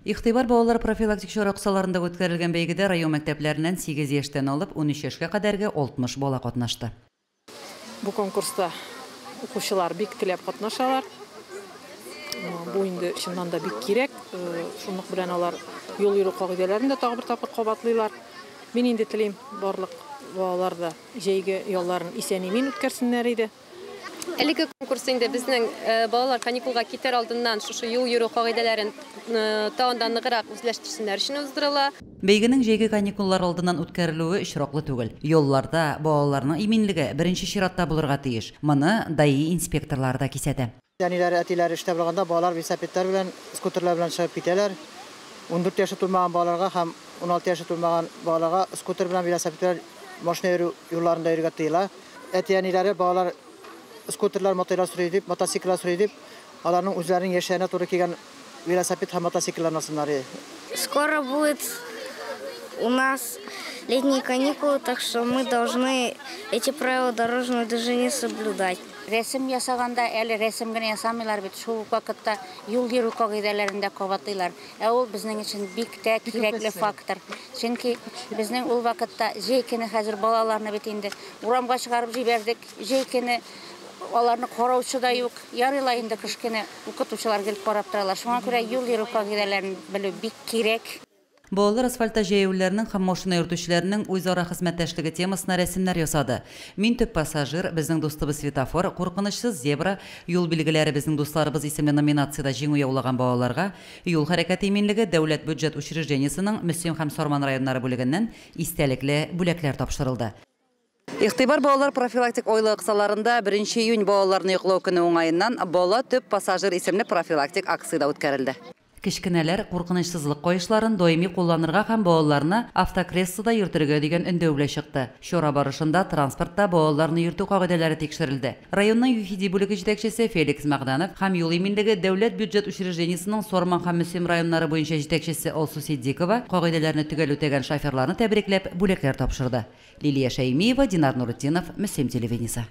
Игътибар балалар профилактик чара кысаларында үткәрелгән бәйгедә район мәктәпләреннән 8 яшьтән алып 13 яшькә кадәрге 60 бала катнашты. Бу конкурста укучылар бик теләп катнашалар. Бу инде чыннан да бик кирәк. Шунлык белән алар юл йөрү кагыйдәләрен дә тагы бер тапкыр кабатлыйлар. Мин инде телим, барлык балалар да җәйге ялларын исән-имин үткәрсеннәр иде. Әлеге конкурс инде безнең балалар каникулга китәр алдыннан шушы юл йөрү кагыйдәләрен тагын да ныграк үзләштерсеннәр өчен уздырыла. Бәйгенең җәйге каникуллар алдыннан үткәрелүе очраклы түгел. Юлларда балаларның иминлеге беренче чиратта булырга тиеш. Моны ДАИ инспекторлары да кисәтә. Әниләре, әтиләре эштә булганда балалар велосипедлар белән, скутерлар белән чыгып китәләр. 14 яше тулмаган балаларга һәм 16 яше тулмаган балаларга скутер белән, велосипед белән машина йөрү юлларында йөрергә тыела. Әти-әниләре балалар скутерлар, мотойлар сорый дип, мотоцикллар сорый дип, аларның үзләренең яшьләренә туры килгән велосипед һәм мотоциклларны алсыннар. Скоро будет у нас летние каникулы, так что мы должны эти правила дорожного движения соблюдать. Рәсем ясаганда әле рәсем генә ясамыйлар бит, шул ук вакытта юл йөрү кагыйдәләрен дә кабатлыйлар. Ә ул безнең өчен бик тә кирәкле фактор. Чөнки безнең ул вакытта җәй көне хәзер балаларны бит инде урамга чыгарып җибәрдек. Җәй көне аларны караучы да юк. Ярый ла инде кыш көне укытучылар килеп карап торалар. Шуңа күрә юл йөрү кагыйдәләрен белү бик кирәк. Балалар асфальтта җәяүлеләрнең һәм машина йөртүчеләрнең үзара хезмәттәшлеге темасына рәсемнәр ясады. Мин төп пассажир, безнең дустыбыз светофор, куркынычсыз зебра, юл билгеләре безнең дусларыбыз исемле номинациядә җиңү яулаган балаларга юл хәрәкәте иминлеге дәүләт бюджет учреждениесенең Мөслим һәм Сарман районнары бүлегеннән истәлекле бүләкләр тапшырылды. Игътибар балалар профилактик айлыгы кысаларында 1 июнь балаларны яклау көне уңаеннан Бала төп пассажир исемле профилактик акция дә үткәрелде. Кечкенәләр куркынычсызлык каешларын даими кулланырга һәм балаларны автокреслода йөртергә дигән өндәү белән чыкты. Чара барышында транспортта балаларны йөртү кагыйдәләре тикшерелде. Районның ЮХИДИ бүлеге җитәкчесе Феликс Мәгъданов һәм юл иминлеге дәүләт бюджет учреждениесенең Сарман һәм Мөслим районнары буенча җитәкчесе Алсу Ситдикова кагыйдәләрне төгәл үтәгән шоферларны тәбрикләп бүләкләр тапшырды. Лилия Шәймиева, Динар Нурутдинов, Мөслим телевидениесе.